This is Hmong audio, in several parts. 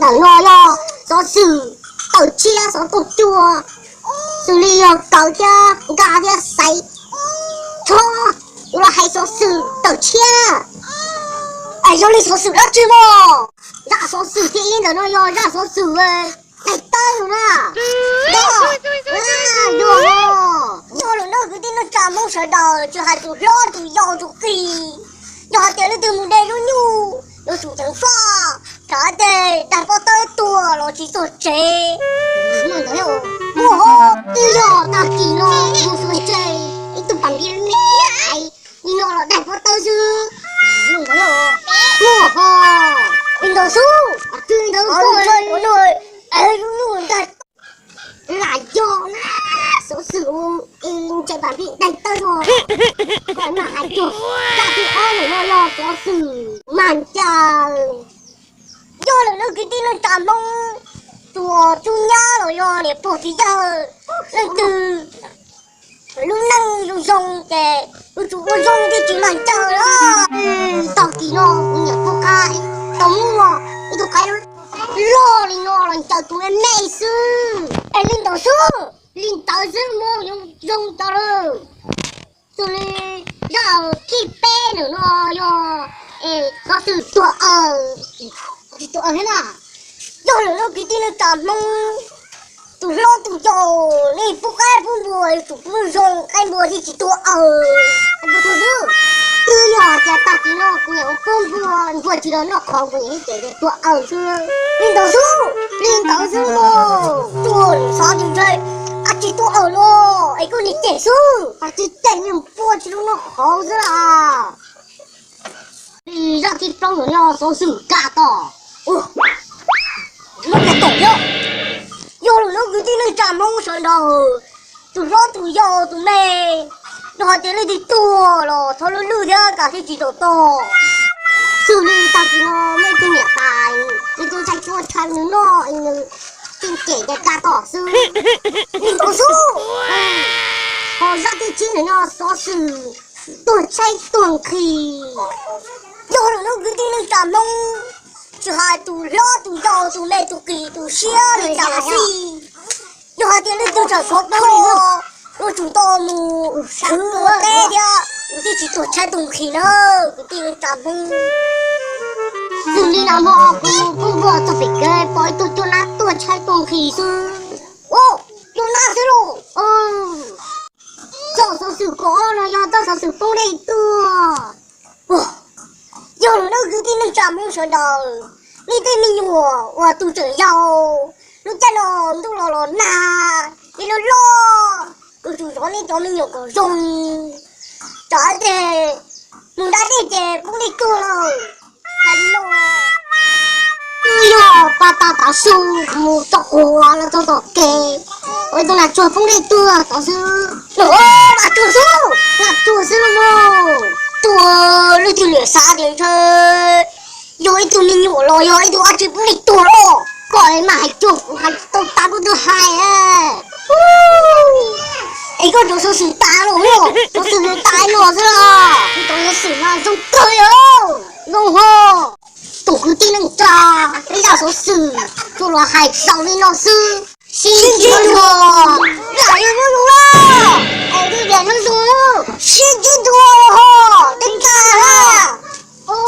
Ntawm no yog xov xwm tawm tshiab xov tooj cua, xws li yog Kawm thiab Nkaj thiab Xaiv Tshob yuav los hais xov xwm tawm tshiab. Es yog li xov xwm dab tsi mas? Zaj xov xwm thib ib ntawm no yog zaj xov xwm daim tawb no na. Yog, yog lawm na kwv tij neej tsa Hmoob sawv daws, tsis hais tus hlob tus yau tus qis, yog hais tias leej twg mus de lub nyuj yuav tsum ceev faj, tsam ces daig pob tawb tuag los tsis txog tsev. Ua ho, twb yog tag kis no mus xyuas ntses, ib tug pas npib me me li no los daig pob tawb xwb. Ua ho, li ntawd xwb. Lam yog na, xov xwm ntses pas npib daig tawb no, kom mam hais cuag zaj thib ob ntawm no yog xov xwm Mag Ncaws. Yog lawm na kwv tij neej tsa Hmoob, tus uas tsub nyab los yog niam pog txiv yawg, leej twg lub neej zoo zoo ces yuav tsum ua zoo thiaj tsis Mag Ncaws os. Tag kis no kuv niam pog qab tau muaj ib tug qaib loj li no los ncaws tus me me xwb. Es li ntawd xwb? Li ntawd xwb mas zoo zoo tau lawm. Xws li zaj thib peb ntawm no yog xov xwm tuag aws, tsis tuag aws thiab na. Yog lawm na kwv tij neej tsa Hmoob, tus hlob tus yau, nej pub qaib pub npua yuav tsum pub zoo, qaib npua thiaj tsis tuag aws. Twb yog tias tag kis no kuv niam ua pub npua, npua tsis los noj qhov kuv niam ces tuag aws xwb. Li ntawd xwb, li ntawd xwb los tuag xov tias ntshai, a tsis tuag aws los es koj niam cem xwb, a tsis cem niag npua tsis los noj qhov xwb las. Zaj thib plaub ntawm no xov xwm Kaj Tom. Kaj Tom thiab. Yog lawm na kwv tij neej tsa Hmoob sawv daws, tus hlob tus yau tus me, yog hais tias leej twg tuag los txhob lwj lwj thiab kam thiaj tsis tau tog. Xws li tag kis no muaj ib tug niam tais, nws tus ntxhais tuag tshaw nws noj, nws tseem cem tias Kaj Tom xwb. Li ntawd xwb. Ho zaj thib tsib ntawm no xov xwm tuag tshaib tuag nqhis. Yog lawm na kwv tij neej tsa Hmoob, tsis hais tus hlob tus yau tus me tus qis tus siab li cas los xij, yog hais tias leej twg tseem khov kho, yuav tsum tau mus khwv ua teb thiab, nws thiaj tsis tuag tshaib tuag nqhis na kwv tij neej tsa Hmoob. Xws li no mas kuv mus pub npua txog pem kev pom ib tug cuaj nab tuag tshaib tuag nqhis xwb. Cuaj nab xwb lauj. Txoj xov xwm kaum ob no yog txoj xov xwm poob dej tuag. Yog lawm na kwv tij neej tsa Hmoob sawv daws, nej tej me nyuam uas tus tseem yau, lub caij no ntuj los los nag, nej loj loj, yuav tsum zov nej cov me nyuam kom zoo, tsam ces mus da dej ces poob dej tuag lawm. Twb yog pab tag tav su mus txog quav los txog tom kev, ua ib tug nas tsuag poob dej tuag tod xwb. Nas tsuag xwb, nas tsuag xwb los mas. Tuag leej twg niam xav tias ntshe yog ib tug me nyuam los yog ib tug dab tsi poob dej tuag los koj mam hais cuag kuv hais tau tas kuv twb hais. Es koj cov xov xwm tas los, cov xov xwm tas no xwb los, cov xov xwm no zoo kawg li. Zoo ho. Tus kwv tij neej tsa, ib zaj xov xwm tsuas los hais xaus li no xwb. Sib ntsib dua. Lam yog nyob zoo, es twb tias nyob zoo, sib ntsib dua ho, tej tag na.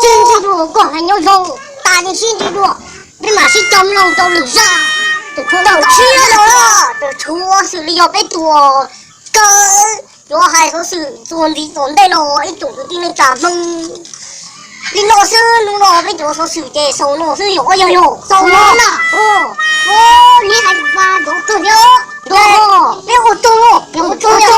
Sib ntsib dua, koj hais nyob zoo tas ces sib ntsib dua. Peb mam sib coj mloog rau lwm zaj. Tam tshuav xws li yog peb tus kawg yuav hais xov xwm txuas ntxiv tom ntej no ib tsoom kwv tij neej tsa Hmoob. Li no xwb, hnub no peb cov xov xwm ces xaus no xwb, yog ua yog yog xaus no na. Neb hais mas cov kawg thiab, peb ua tsaug, peb ua tsaug.